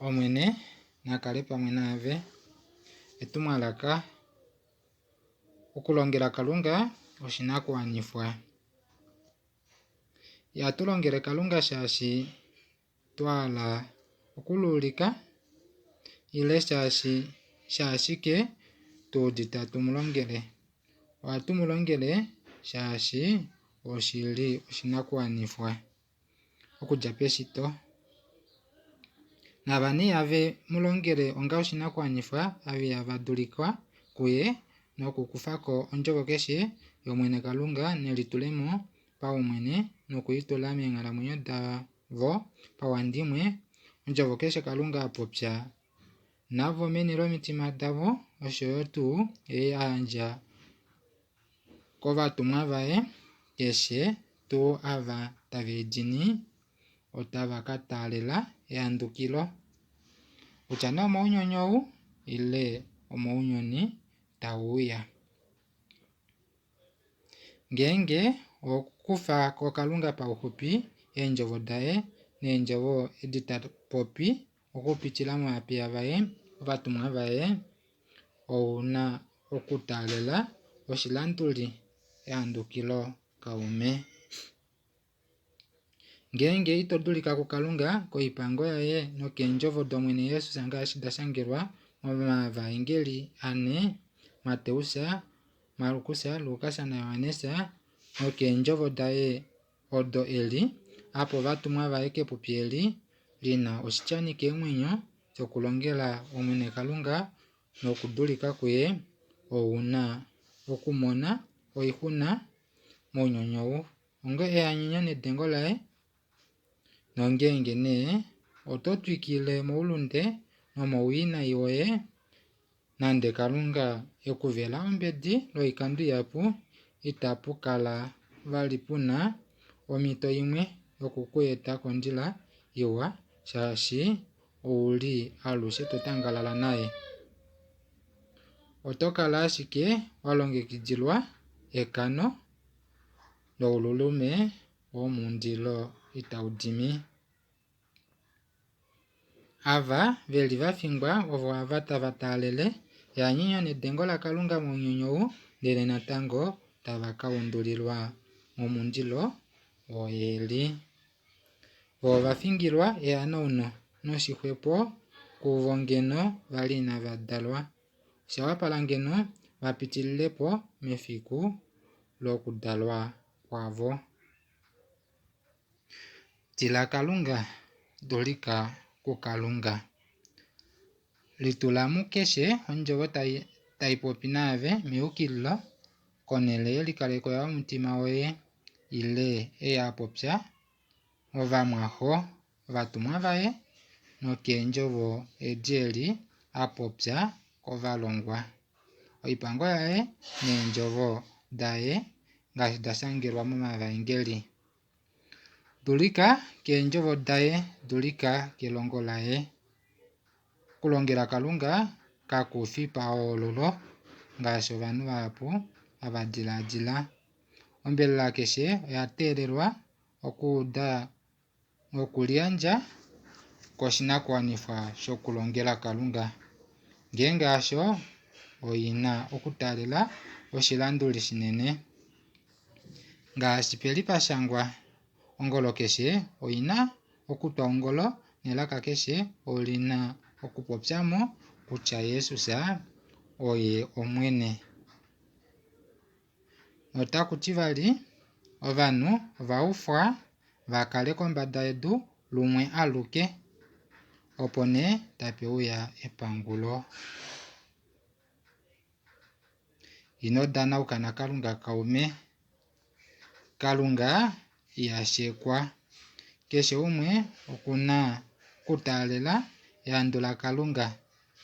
Omwene na kale pamwe naave. Etumwalaka Okulongela Kalunga oshinakuwanifwa. Ihatu longele Kalunga shaashi twa hala okuluulika ile shaashi shaashike tu udite hatu mu longele. Ohatu mu longele shaashi oshi li oshinakuwanifwa okudja peshito. Nava nee ihave mu longele onga oshinakuwanifwa, ava ihava dulika kuye nokukufa ko ondjovo keshe yOmwene Kalunga nelitulemo paumwene noku i tula meenghalamwenyo davo pauhandimwe, ondjovo keshe Kalunga a popya navo meni lomitima davo, osho yo tuu ei a yandja kovatumwa vaye, keshe tuu ava tave i dini, otava ka taalela ehandukilo, kutya nee omounyuni ou ile omounyuni tau uya. Ngeenge oho kufa ko Kalunga pauxupi eendjovo daye neendjovo edi ta popi okupitila movapiya vaye, ovatumwa vaye, ou na okutaalela oshilanduli ehandukilo kaume. Ngeenge ito dulika kuKalunga, koipango yaye nokeendjovo dOmwene Jesus ngaashi da shangelwa mOmavaengeli ane, Mateus, Markus, Lukas naJohannes, nokeendjovo daye odo e li apa ovatumwa vaye kepupi eli li na oshityani keemwenyo shokulongela Omwene Kalunga nokudulika kuye, ou na okumona oixuna mounyuni ou. Onge eanyenyo nedengo laye, nongeenge nee oto twikile moulunde nomowii woye, nande Kalunga e ku vela ombedi lwoikando ihapu, itapu kala vali pu na omhito imwe yoku ku eta kondjila iwa, shaashi ou li alushe to tangalala naye. Oto kala ashike wa longekidilwa ekano loululume womundilo itau dimi. Ava ve li va fingwa ovo ava tava taalele eanyenyo nedengo laKalunga mounyuni ou, ndele natango tava ka undulilwa momundilo woheli. Vo ova fingilwa ehanauno, noshixwepo kuvo ngeno va li inava dalwa. Osha wapala ngeno va pitilile po mefiku lokudalwa kwavo. Tila Kalunga, dulika kuKalunga. Litula mukeshe ondjovo tai, tai popi naave meyukililo konhele yelikaleko yomutima woye ile ei a popya ovamwaxo, ovatumwa vaye nokeendjovo edi eli a popya kovalongwa. Oipango yaye neendjovo daye ngaashi da shangelwa momavaengeli. Dulika keendjovo daye, dulika kelongo laye. Okulongela Kalunga kaku fi pahoololo ngaashi ovanhu vahapu hava diladila. Ombelela keshe oya teelelwa okuuda nokuliyandja koshinakuwanifwa shokulongela Kalunga. Ngeenge hasho, oi na okutaalela oshilanduli shinene. Ngaashi pe li pa shangwa, ongolo keshe oi na okutwa ongolo nelaka keshe oli na okupopya mo kutya Jesus oye Omwene. Notaku ti vali, ovanhu ova ufwa va kale kombada yedu lumwe aluke, opo nee tape uya epangulo. Ino danauka naKalunga kaume. Kalunga iha shekwa. Keshe umwe oku na okutaalela ehandu laKalunga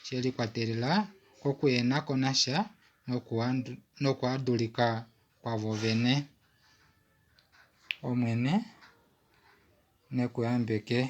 she likwatelela kokuhena ko nasha nokuhadulika kwavo vene. Omwene ne ku yambeke.